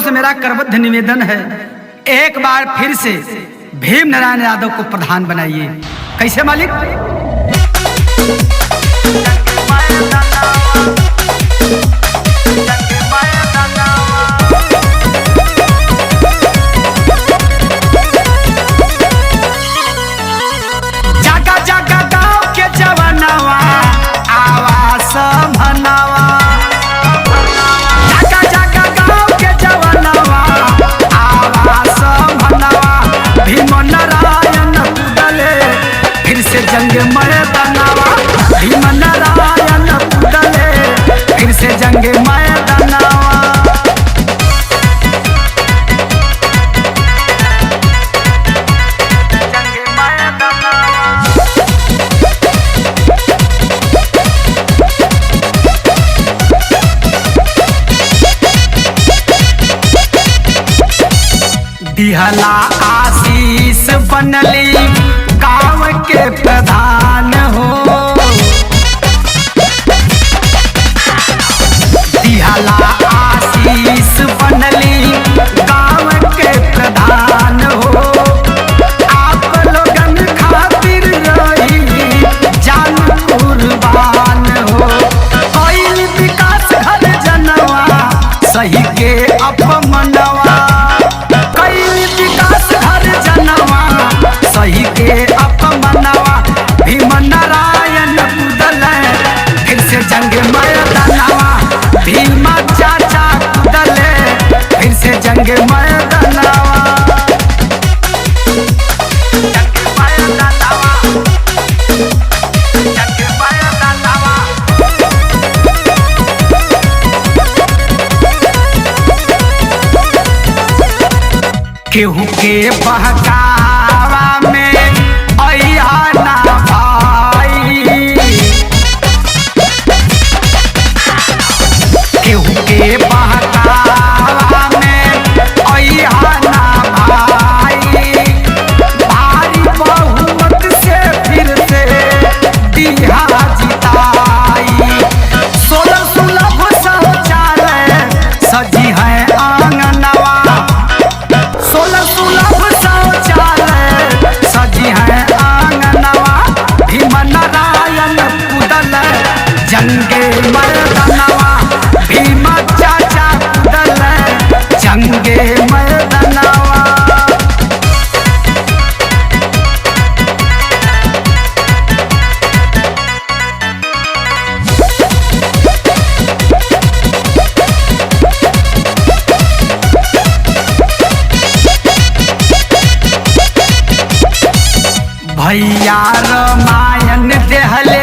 से मेरा करबद्ध निवेदन है, एक बार फिर से भीम नारायण यादव को प्रधान बनाइए। कैसे मालिक? जागा जागा गाँव के जवनवा आवास भनवा, जागा जागा गाँव के जवनवा आवास भनवा, भीम नारायण कुदले फिर से जंग मैदानवा, भीम नारायण कुदले फिर से जंग मैदानवा। दिहला आशीष बनली गाँव के प्रधान हो, दिहला आशीष बनली गाँव के प्रधान हो, आप लोगन खातिर रही जान कुर्बान हो, कईल विकास घर जनवा सही के अपमनवा, कईल विकास घर जनवा सही के अपमनवा, भीम नारायण कुदल फिर से जंग मैदानवा, भीम चाचा कुदल फिर से जंग मैदानवा। केहू के बहकावा में अइहा ना भाई, केहू के बहकावा में अइहा ना भाई, भारी बहुमत से फिर से दिहा जिताई, सोलह सुलभ शौचालय सजी है आंगनवा, सोलह सुलभ शौचालय सजी है आंगनवा, भीम नारायण कुदल जंगे मर्दनवा, भीम चाचा कुदल जंगे मर्दनवा। भैया रामायण देहले